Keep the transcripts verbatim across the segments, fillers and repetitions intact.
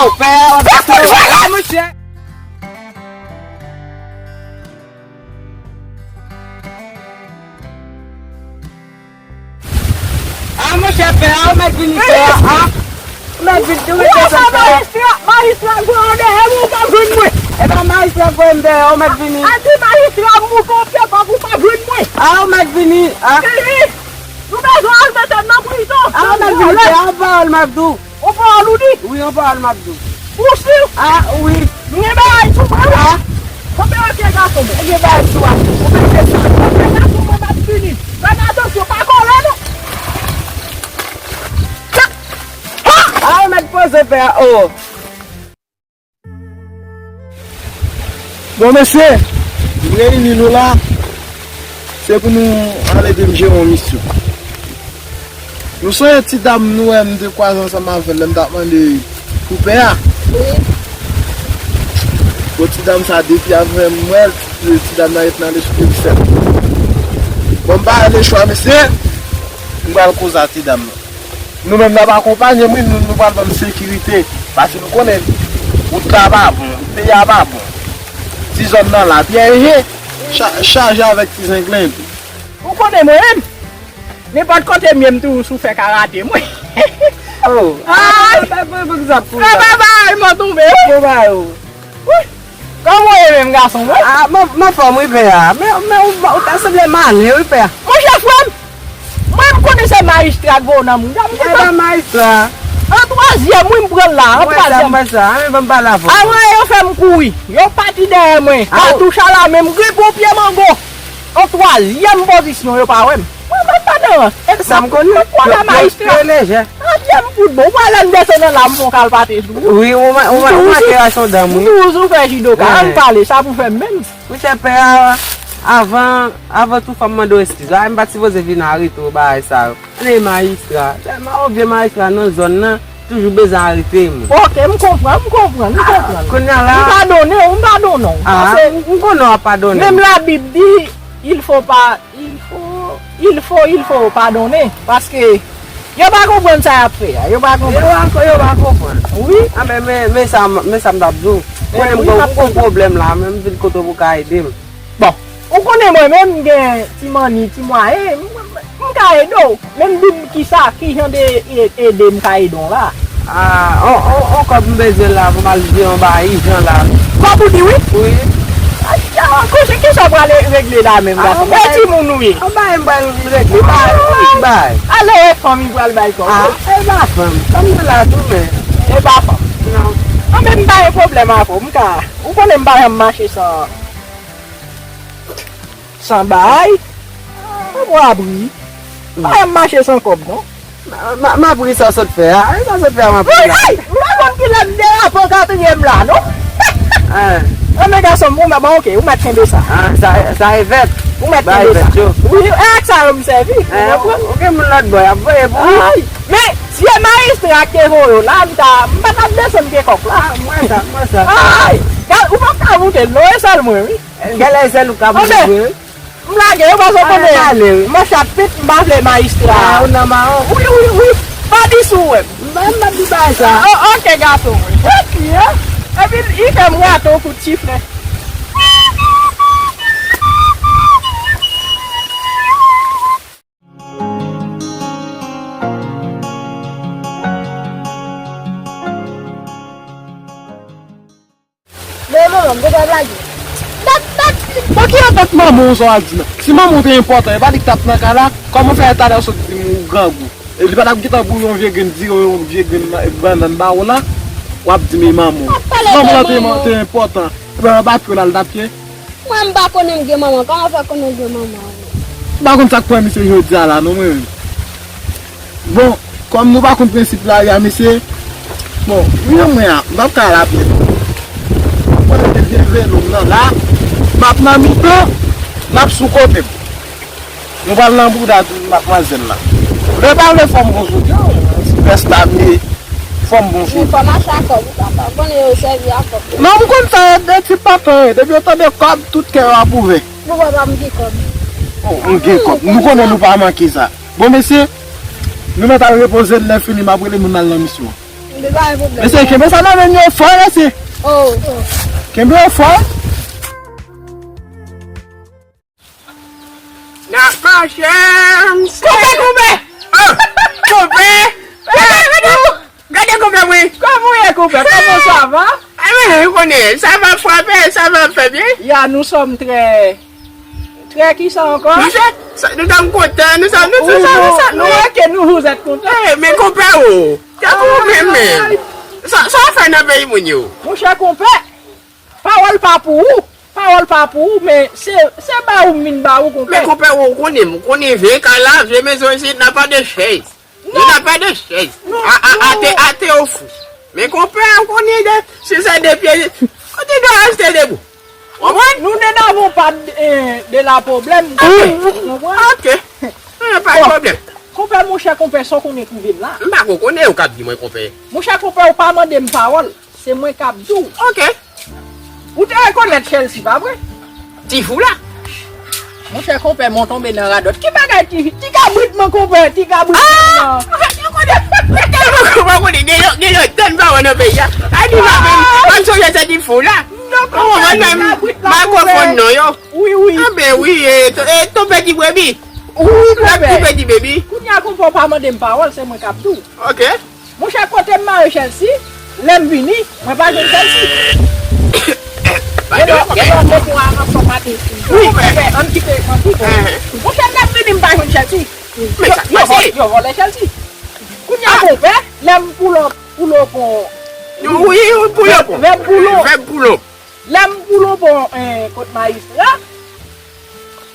Pè a, w ap fè w. A, monchè. A, monchè, pè a, ou mèt vini, pè a, a. Ou mèt vini, ou mèt desann, pè a. Majistra, majistra voye w dèyè m, ou pa jwenn mwen. E pa majistra voye m dèyè, ou mèt vini. A, di majistra m moute yon pye kòb, ou pa jwenn mwen. A, ou mèt vini, a. Cheri, nou bezwen al mete m nan prizon. A, ou mèt vini, pè a, yon pawòl m ap di w. Yon pawòl ou di? Wi, yon pawòl m ap di w. Ou si? A, wi. M gen bagay sou mwen, wi. A? Kanpe atè, gason mwen. Ou gen bagay sou a. Ou mèt desann. Atè, gason mwen, m ap vini. Fè atansyon, pa kole non. A, ou mèt poze, pè a, o. Bon, mesye, m reyini nou la, se pou nou al ede m jere yon misyon. Nou sonje ti dam nou wè m te kwaze ansanm avè l lè m t ap mande pou pè a? Wi. Bon, ti dam sa, depi avè m wè l, ti, ti dam nan ret nan lespri m sèl. Bon, m pa gen lechwa, mesye, m pral koze a ti dam nan. Nou menm n ap akonpanye m, wi, nou, nou pral ban m sekirite. Paske nou konnen wout la pa bon, peyi a pa bon. Ti zòn nan la pyeje, cha-, chaje avèk ti zenglen tou. Ou konnen mwen menm, nenpòt kote m ye, m toujou sou fè karate mwen. Oh. Ay! Ay, pa, pa, pa, sa pou sa. Ba, ba, ba, mwen tonbe, wi. Bon, ba, yo. Wi. Kòman w ye menm, gason mwen? A, m, m anfòm wi, pè a. Men, men ou, ou ta sanble malen wi, pè a. Monchè, frè m, mwen, m konnen se majistra k voye w nan moun. E pa majistra. An twazyèm, wi, m pran l la, an twazyèm. Mwen sa, mwen sa. A, men ban m pale avè w. Avan yo fè m kouri, yo pati dèyè mwen. A, katouch a la men, m gripe yon pye mango. An twazyèm pozisyon, yo pa wè m. Mwen, mwen pa nan rans. E sa m konnen. Yo, yo, yo lejè. Adyè, m fout bon. Ou pa wè lè m desann nan la, m fè yon kalpate sou ou. Wi, ou ma-, ou ma-, ou make rason dan m, wi. M toujou fè jidoka. Ann pale, sa pou fè m menm. Monchè, pè a, avan, avan tou, fò m mande w eskiz. A, m pa t sipoze vin arete w bagay sa yo. Ane majistra. Tèlman yon vye majistra nan zòn nan, toujou bezwen arete m. Ok, m konprann, m konprann, m konprann. Kounye a la. M padone w, m padone w. A, m konnen w ap padone m. Menm Labib di, il faut pas Il faut, il faut, il faut pardonner, paske yo pa konprann sa y ap fè a, yo pa konprann. Yo pa, yo pa konprann. Wi. A, men, men, men sa, men sa m t ap di w. Konnen m gon, m gon pwoblèm la, men m vin kote w pou w ka ede m. Bon, ou konnen mwen menm, m gen ti manni, ti mwayen, m, m, m ka ede w. Men m di m kisa, ki jan de e-, ede m ka ede w la? A, on, on, on kòb m bezwen la pou m al jere yon bagay ijan la. Kòb ou di wi? Wi. Ay, ya, koze kisa w pral regle la menm, gason? E timoun ou ye? On bagay m pral regle, bagay, yon ti bagay. Ale wè fanm li pral bay kòb. A, e pa fanm. Fanm nan la tou, men. E pa fanm. Non. An, men m pa gen pwoblèm avè w. M ka, ou konnen m pa janm mache san San bay. Mwen pran abri. Pa m mache san kòb, non. Ma, ma, m abri sa w sot fè a. Sa w sot fè a, m abri la. Ay, ay, m pa konn kilè m derape katriyèm la, non. An. An, men gason m, ou mèt, bon, ok, ou mèt kenbe sa. An, sa, sa evèt. Ou mèt kenbe sa. Wi, e ak sa yo m sèvi. Ou konprann? Ok, moun lòt bò, y ap voye pou ou. Ay, men, si e majistra k te voye w la, m ta, m pa t ap desann pye kòk la. A, m wè sa, m wè sa. Ay, gad, ou p ap ka moute l, non, e sèl mwen, wi. Genlè se nou k ap moute. M lage yo, paske w konnen, m an chapit, m pa vle majistra. A, ou nan mawon? Wi, wi, wi. Pa di si w wè m. M pa, m pa di bagay sa. O, ok, gason mwen. Epi, e? Epi, li fè m rate yon kout chiflè. Men manman m, gon pa blage. Dat, dat, bon, ki atant manman w sa w ap di la? Si manman w te enpòtan, e pa li k t ap nan kay la? Kòman w fè talè w sot di m ou grangou? E li pa t ap gentan bouyi yon vye grenn diri, yon vye grenn bannann ba ou la? W ap di m e manman w. Manman w te, te enpòtan. Epi anba pye w la l t ap ye? Mwen, m pa konnen m gen manman. Kòman w fè konnen w gen manman? M pa konn sa k pran misye jodi a la, non, mwen menm. Bon, kòm nou pa konn prensip lari a, mesye, bon, mwen, mwen a, m p ap ka al apye non. Mwen, mete vye velo m nan la, m ap nan mitan, l ap sou kote m. Nou pral nan bouda madmwazèl la. Lè pa vle fò m bon sou li, ti pès la m ye, fò m bon sou li. Wi, fò mache a kòb, ou ka pa konnen yo sèvi a kòb. Non, m konn sa, de ti pantan yo, depi yo tande kòb, tout kè yo ap ouvè. Bon, papa, m gen kòb. Oh, m gen kòb. Nou konnen nou pa manke sa. Bon, mesye, nou mèt al repoze n, lè fini, m ap rele moun al nan misyon. Mesye, kenbe sa nan men yo fò, mesye. Kenbe yo fò. N ap mache ansanm. Konpè, konpè! Oh, konpè! Gade konpè mwen. Kòman w ye, konpè? Kòman sa va? Ebyen, ou konnen, sa va frape, sa va fè byen. Ya, nous sommes très, très kisa ankò? Nou se, sa, nou tanm kontan, nou sa, nou sa, nou sa, nou sa, nou. Wi, nou, ok, nous, vous êtes contents. Eh, men konpè o, tankou ou menm menm. Sa, sa w fè nan peyi moun yo? Monchè konpè, pawòl pa pou ou. Pawòl pa pou ou, men se, se ba ou m vin ba ou, konpè. Men konpè, ou konnen m, ou konnen vye kay la, vye mezon isit, n'a pas de chaise. Non. Il n'a pas de chaise. Non, a, a, non. Ate, ate ou fou. Men konpè, ou konnen de, si se de pye, kote dwe achte debou. Konprann? Nous, nous n'avons pas de, euh, de la problème. Ok. Konprann? Ok. Eh, pa de pwoblèm. Konpè, monchè, konpè, sa w konnen twouve m la. M pa ko konnen ou k ap di mwen konpè. Monchè, konpè, ou pa mande m pawòl. Se mwen k ap di w. Ok. Ou te rekonèt Chelsea, pa vre? Ti fou la. Monchè, konpè, mwen tonbe nan radòt. Ki bagay ti, ti kabrit mwen, konpè, ti kabrit mwen nan? Ah! Mwen konnen, mwen konnen, gen yon, gen yon tann pa wè nan peyi a. A di pa menm, pa m sonje se ti fou la. Non, konpè, ti kabrit la, konpè. Makrofòn non yo. Wi, wi. Anben wi, e, to-, e, tonpè ti brebi. Wi, konpè. Tonpè ti brebi. Kounye a, konpè, ou pa mande m pawòl, se mwen k ap di w. Ok. Monchè, kote m mare Chelsea, lè m vini, mwen pa jwenn Chelsea. Gen lè, gen lè, mwen pran ansanm maten. Wi, konpè, ann kite, ann kite. Monchè, lè m vini, m pa jwenn Chelsea. Men sa k pase? Yo vòlè Chelsea. Kounye a, konpè, lè m pull up, pull up on. Wi, pull up. Vèb pull up. Vèb pull up. Lè m pull up on, eh, kot majistra,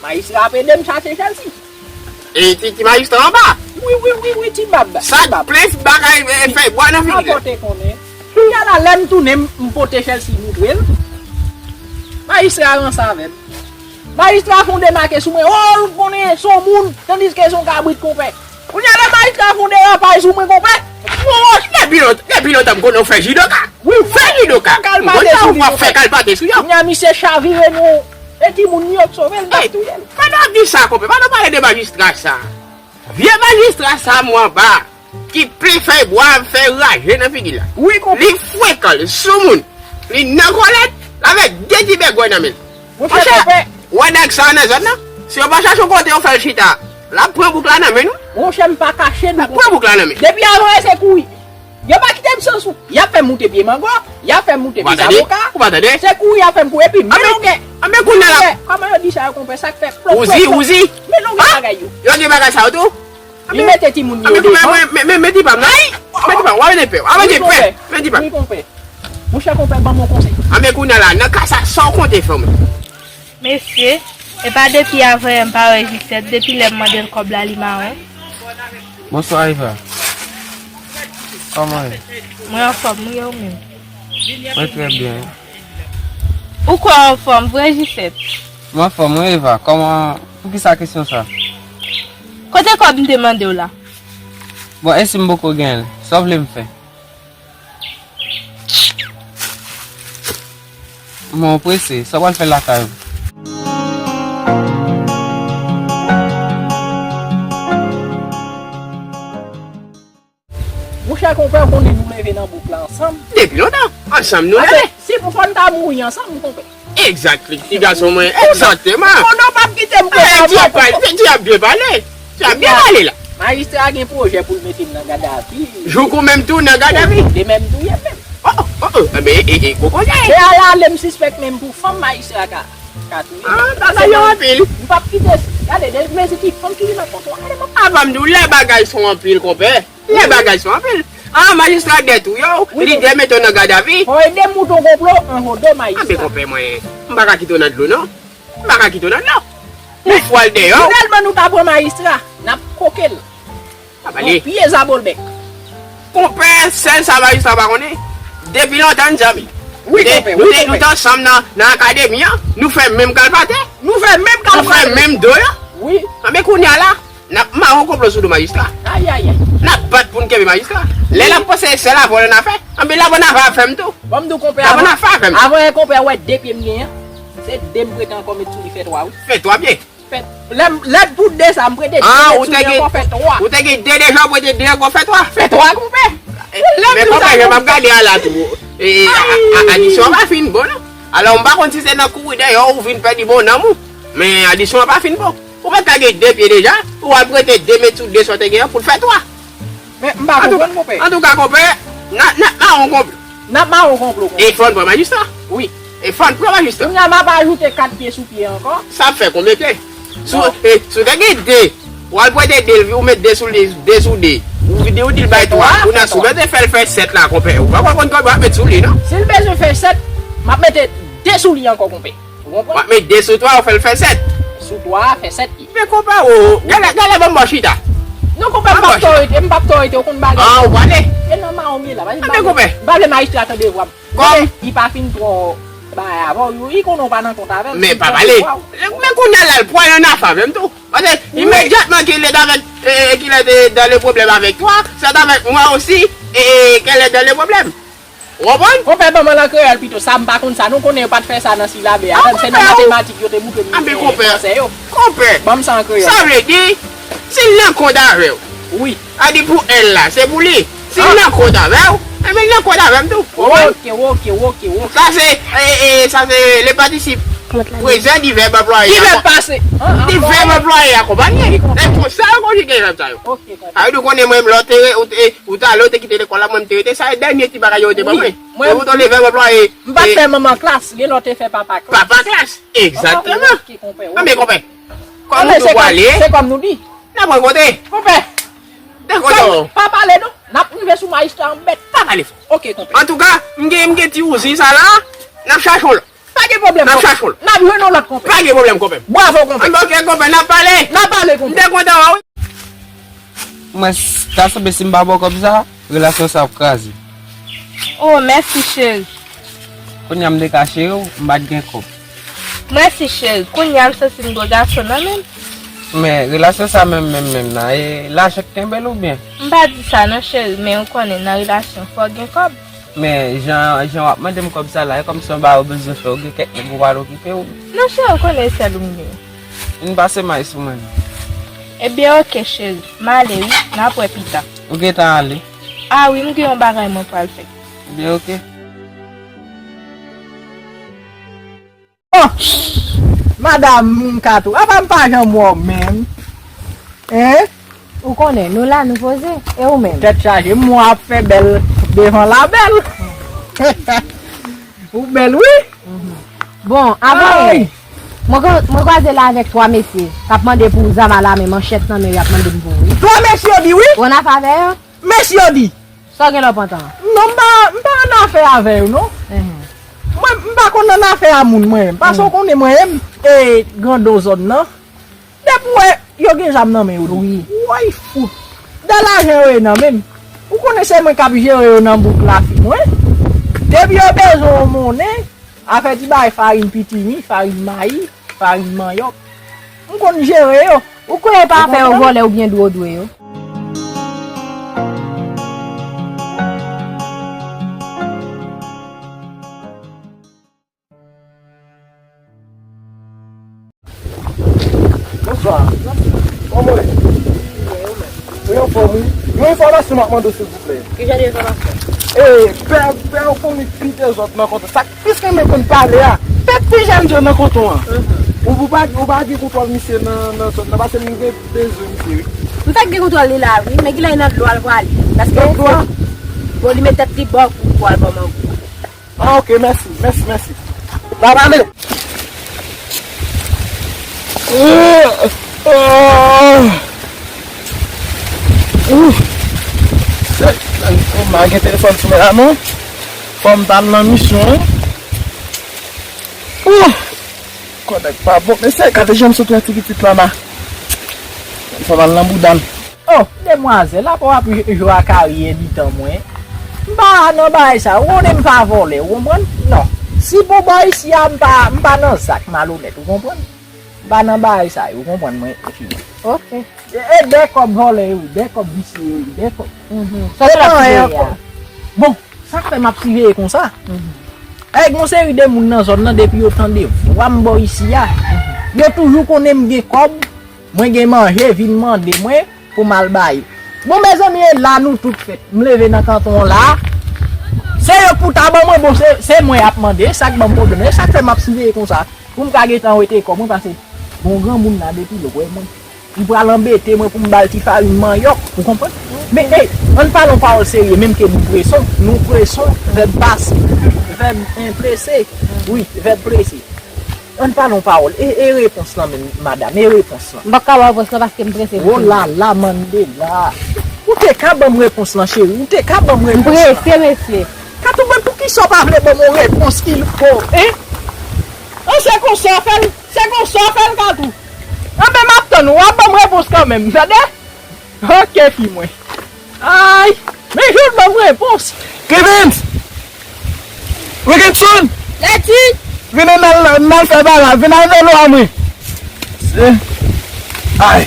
majistra ap ede m chache Chelsea. E ti, ti majistra anba? Wi, wi, wi, wi, ti bab. Sa plis bagay, eh, fèy bwa nan figi l. Apòte konnen. Kounye a la, lè m tounen, m, m pote Chelsea moutre l. Majistra ranse avè m. Majistra fè yon demake sou mwen. Oh, l konnen se yon moun, tandiske se yon kabrit, konpè. Kounye a la, majistra fè yon derapaj sou mwen, konpè. Woy, depi lontan, depi lontan m konnen w fè jidoka. Wi, fè jidoka. M konn sa w ap fè kalpate sou yo. Kounye a misye chavire nou. E timoun yo k sove l, n ap touye l. Pandan w ap di sa, konpè, pandan w pale de majistra sa. Vye majistra sa, mwen anba, ki plen fèy bwa, fè raje nan figi l la. Wi, konpè. Li frekan, li soumoun. Li nan kòlèt, l avèk de ti bègwè nan men l. Monchè, wè nèg sa a nan zòn nan? Si yo pa chache yon kote yo fè l chita, l ap pran bouk la nan men nou. Monchè, m pa kache nou. L ap pran bouk la nan men. Depi avan yè se kouri. Yo pa kite m sans ou. Y ap fè m moute pye mango, y ap fè m moute pye zaboka. Ou pa tande? Se kouri y ap fè m kouri. Epi men longè. Anben kounye a la. Kòman yo di sa yo, konpè? Sa k fè plop, plop, plop. Ouzi, ouzi. Men longè bagay yo. Yo gen bagay sa yo tou? Li mete timoun yo devan. Men, men, men, men ti pa m nan. Ay! Men ti pa m, w ap mete pè, w ap mete pè. Men ti pa m. Wi, konpè. Monchè, konpè, ban m yon konsèy. Anben kounye a la, nan ka sa, sa w konte fè w menm? Mesye, e pa depi avan yè m pa wè Jisèt, depi lè m mande l kòb la, li mawon. Bonswa, Eva. Kòman w ye? Mwen anfòm, wi, e ou menm? Mwen trè byen. Ou kwè w anfòm vre, Jisèt? Mwen anfòm, wi, Eva. Kòman, poukisa kesyon sa? Kote kòb m te mande w la? Bon, e si m poko genyen l? Sa w vle m fè? Mwen prese, sa w pral fè lakay ou? Monchè, konpè, ou konnen nou leve nan bouk la ansanm. Depi lontan, ansanm nou leve. Si pou fò n ta mouri ansanm, konpè. Exactly, ti gason mwen, egzakteman. Konnen w p ap kite m konsa. Ti ap byen pale, ti ap byen pale la. Majistra gen pwojè pou l mete m nan gadavi. Jouk ou menm tou nan gadavi. De menm touye menm. Oh, oh, oh, oh, men, e, e, gwo pwojè. De a la, ale m sispèk menm pou fanm majistra ka, ka touye. Ah, bagay yo anpil. M p ap kite, gade, de mezi ki fanm ki vin nan konpò. Avan m di w, lè bagay son anpil, konpè. Lè bagay son anpil. Ah, majistra dèt ou yo, li dwe mete w nan gadavi. Fò ede mouton konplo an hodo majistra. Anben konpè mwen, m pa ka kite w nan dlo non. M pa ka kite w nan dlo. Ou fwa l deyò. Finalman nou ta pran majistra, n ap koke l. Pa pale. Yon pye zabolbèk. Konpè, sèl sa majistra pa konnen. Depi lontan n zanmi. Wi, konpè, wi, konpè. Nou te ansanm nan, nan akademi an. Nou fè menm kalpate. Nou fè menm kalpate. Nou fè menm do yo. Wi. Anben kounye a la, n ap mare yon konplo sou do majistra. Ayayay. N ap bat pou n kenbe majistra. Lè l ap panse sèl avè w l ap fè. Anben l ap fè m tou. Ban m di w konpè, avan, avan yè konpè wè de pye m genyen. Se de m prete ankò met sou li fè twa wi. Fè twa pye. Fè, lè m, lè pou de sa m prete de met sou li ankò fè twa. Ou te gen de deja, ou prete de ankò fè twa. Fè twa konpè. Men konpè, jan m ap gade a la tou, e, a, a, adisyon an pa fin bon, non. Alò, m pa konn si se nan kouri dèyè w ou vin pèdi bonnanm ou. Men adisyon an pa fin bon. Ou pa ta gen de pye deja, ou al prete de met sou de sa w te gen an pou l fè twa. Men m pa konprann, konpè. Antouka, konpè, n a, n ap mawon konplo. N ap mawon konplo, konpè. E fò n pran majistra. Wi. E fò n pran majistra. Kounye a m ap ajoute kat pye sou pye ankò. Sa ap fè konbyen pye? Si w, e, si w te gen de, w al prete de, ou met de sou li, de sou de. Ou di, ou di l bay twa. Kounye a, si w bezwen fè l fè sèt la, konpè, ou pa konn kòman w ap met sou li, non? Si l bezwen fè sèt, m ap mete de sou li ankò, konpè. Ou konprann? W ap met de sou twa, ou fè l fè sèt. Sou twa a, fè sèt li. Men konpè, o, gade, gade, ban m bò chita. Non, konpè, m p ap tòrete, m p ap tòrete, ou konn bagay. Ah, ou pale? E nan mawon m ye la, pase m pa vle, m pa vle majistra tande vwa m. Kòm? Li pa fin twò bay avè w, li konnen w pa nan kont avè l. Men pa pale. Men kounye a la, l pran yon afè avè m tou. Paske imedyatman qu'il est avec, e, qu'il est dans le problème avec toi, c'est avec moi aussi, e, qu'elle est dans le problème. Ou konprann? Konpè, ban mwen l an kreyòl pito. Sa, m pa konn sa. Nou konnen yo pa t fè sa nan silab e a. Se nan matematik yo te moutre nou, e, fransè yo. Konpè. Ban m sa an kreyòl. Sa vle di, si l nan kont avè w. Wi. A di pou èl la, se pou li. Si l nan kont avè w, enben l nan kont avè m tou. Ou konprann? Oke, oke, oke, oke. Sa se, e, e, sa se le patisip prezan di vèb anplwaye. Di vèb pase. Di vèb anplwaye akonpanye. E konsa yo konjige vèb sa yo. Oke, konpè. Sa vle di ou konnen mwen, lè w te, ou te, ou t ale, ou te kite lekòl la, mwen m te rete, sa e dènye ti bagay yo te ban mwen. Mwen, se pou tande vèb anplwaye. M pa t fè manman klas, gen lè w te fè papa klas. Papa klas, egzakteman. Oke, konpè. Anben, konpè. Kòm nou tou pwale, se kòm nou di. N ap rankontre. Konpè. Dakò, pa pale non. N ap rive sou majistra an bèt. Pa pale fò. Oke, konpè. Antouka, m gen, m gen ti ouzin sa la, n ap chache yon lòt. Pa gen pwoblèm, konpè. N ap chache yon lòt. N ap jwenn yon lòt, konpè. Pa gen pwoblèm, konpè. Bravo, konpè. Anben, oke, konpè, n ap pale. N ap pale, konpè. M te kontan wè w wi. Mwen, ta sanble si m pa ba w kòb sa, relasyon sa ap kraze. Oh, mèsi, cheri. Kounye a m te ka cheri w, m pa t gen kòb. Mèsi, cheri. Kounye a m santi m gwo gason nan men m. Men, relasyon sa menm, menm, menm nan, e lajan k kenbe l oubyen? M pa di sa non, cheri, men ou konnen nan relasyon, fò gen kòb. Men, jan, jan w ap mande m kòb sa la, e kòmsi yon bagay ou bezwen fè, ou gen kèk nèg ou pral okipe w. Non, cheri, ou konnen e sèl ou m gen. Vin pase may sou mwen non. Ebyen, oke, cheri. M ale wi. N ap wè pita. Ou gentan ale? Ah wi, m gen yon bagay mwen pral fè. Ebyen, oke. Oh! Madanm, m ka tou. Apa m pa janm wè w menm? Hein? Ou konnen, nou la, nou poze. E ou menm? Tèt chaje, m wè w ap fè bèl devan labèl. Ou bèl, wi. Bon, avan yè, mwen kwa-, mwen kwaze la avèk twa mesye k ap mande pou zam alamen, manchèt nan men yo, y ap mande m pou, wi. Twa mesye yo di wi? Ou ann afè avè yo? Mesye yo di. Sa w gen la w pantan an? Non, m pa, m pa ann afè avè yo, non. Mwen, m pa konn ann afè a moun, mwen. Paske w konnen mwen menm, e, grandon zòn nan. Depi w wè, yo gen zam nan men yo tou. Wi. Woy fout. De lajan yo ye nan men m. Ou konnen se mwen k ap jere yo nan bouk la fi mwen. Depi yo bezwen yon monnen, afè ti bagay farin pitimi, farin mayi, farin manyòk. M konn jere yo. Ou kwè e pa afè yo vòlè oubyen dwe w dwe yo? Bonswa. Kòman w ye? Wi, anfòm, wi. Yon enfòmasyon m ap mande w, silvouplè. Ki jan de enfòmasyon? E, pè, pè, ou konnen pite zòt nan kontan. Sa k plis renmen konn pale a, pèp ti jèn jan nan konton an. Ou, ou pa, ou pa gen kontwòl misye nan, nan zòn nan, paske m gen bezwen misye, wi. M pa t gen kontwòl li la, wi, men kilè nan dlo a l prale. Paske nan dlo a? Bon, li met tèt li bò kou pou al bò mangou. Ah, ok, mèsi, mèsi, mèsi. N a pale. M pa gen telefòn sou men la, non. Fò m t al nan misyon, wi. Kò nèg pa bon. Mesye, gade jan m sot wè ti pitit la la. Fò m al nan bouda l. Oh, demwazèl, apa w ap jwe ak Ari ebitan mwen? M pa nan bagay sa yo, ou konnen m pa vòlè, ou konprann? Non. Si pou bò isi a, m pa, m pa nan zak malonèt, ou konprann? M pa nan bagay sa yo, ou konprann mwen, e fini. Ok. E, e de kòb vòlè yo, de kòb visye yo, de kòb. Mhm. Sa w ap siveye a? Bon, sa k fè m ap siveye konsa? Mhm. Avèk yon seri de moun nan zòn nan, depi yo tande vwa m bò isi a, mhm, yo toujou konnen m gen kòb, mwen gen manje, vin mande mwen pou m al ba yo. Bon, mezanmi, e la nou tout fèt. M leve nan kanton an la. Se yo k pou ta ban mwen, bon, se, se mwen y ap mande, sa k ban m pwoblèm. E sa k fè m ap siveye konsa. Pou m ka gentan wete kò mwen, paske bon granmoun la depi l wè mwen, li pral anbete mwen pou m ba l ti farin manyòk, ou konprann? Men, ey, ann pale yon pawòl serye, menm ke nou preson, nou preson, vèb pase, vèb, en, prese, wi, vèb prese. Ann pale yon pawòl. E, e repons lan menm, madanm, e repons lan. M p ap ka ba w repons lan paske m prese. Oh la la, Mandela. Ou te ka ban m repons lan, cheri. Ou te ka ban m repons lan. M prese, mesye. Katou, mwen, poukisa w pa vle ban m yon repons il faut, hein? An, se konsa w fè l? Se konsa w fè l, Katou? Anben, m ap tann ou. W ap ban m repons kanmenm, tande? Ok, fi mwen. Ay, men jis ban m repons. Kevens! Wilkinson! Lèti! Vin n al, n al fè bagay, vin al velo a mwen. Se, ay.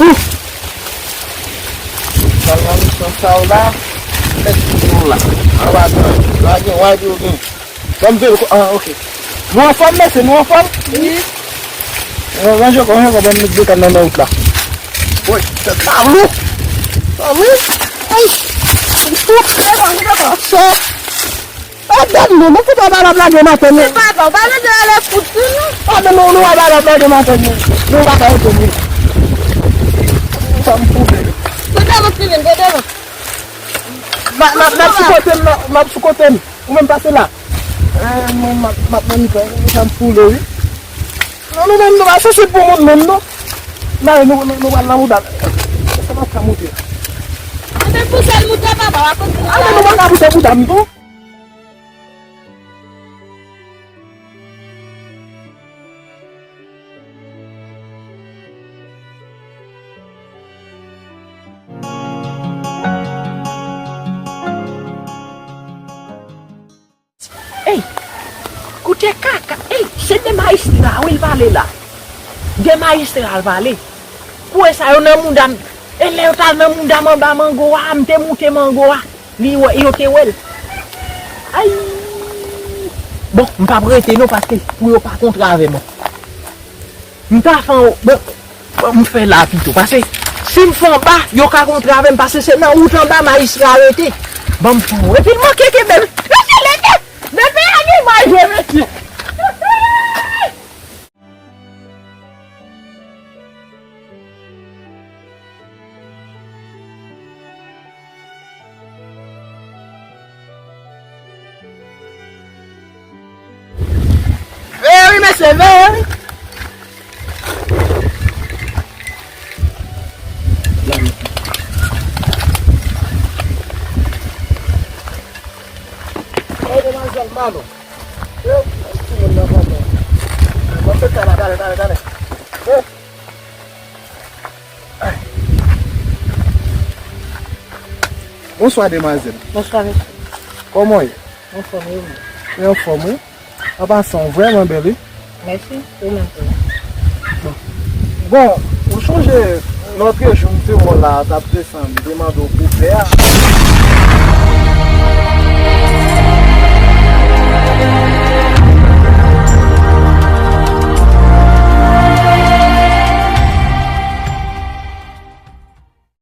Ouf! Pral nan misyon sa w la, mèt toujou la. Anba tan, pa gen, w a di w gen. Ban m velo, ah, ok. Nou anfòm, mesye, nou anfòm? Wi. Ranje kò, ranje kò, ban m met dekann nan wout la. Woy, tèt la lou. Sa lou. Ay. Ouf, gade, gade, gade. Sa. Madanm, non, mwen fout anba lap lage maten, non. Se papa, w pa mete ale fout tou, non. Madanm, non, nou anba lap lage maten, non. Nou pa ka rete, non. Sa m fou, bebe. Kote vant li vin, kote vant? Ma, ma, m ap sou kote m, m ap sou kote m. Ou menm pase la. Eh, mwen, m ap, m ap nan mitan, sa m fou, wi. Non, nou menm, nou pa sansib pou moun menm, non. N ale, nou, nou, nou pral nan bouda. Sa pa ka moute. Anben, pouse l moute, papa, w a kontinye. Anben, nou pa ka pouse bouda m, non. Ey, koute kaka, ey, se de majistra wi l pale la. De majistra l pale. Kouwè sa yo nan mouda m. E lè yo t al nan mouda m anba mango a, m te moute mango a. Li wè, yo te wè l. Ay! Bon, m p ap rete non, paske pou yo pa kontre avè mwen. M ta fè yon, bon, bon, m fè la pito, paske si m fè anba, yo ka kontre avè m, paske se nan wout anba majistra rete. Ban m fè yon. Epi l manke kenbe m. Mesye, leve! Leve a gen manje, mesye! Veye wi, mesye, veye wi. Ey, demwazèl Malo. Yo, ti moun nan pran mwen. Mwen fè kay la, talè, talè, talè. Yo. Ay. Bonswa, demwazèl. Bonswa, mesye. Kòman w ye? Anfòm, e ou menm? Mwen anfòm, wi. An pasan, w vrèman bèl, wi. Mèsi, ou menm tou. Bon. Bon, ou chonje lòt jou m te wè w la, t ap desann, m te mande w pou fè a.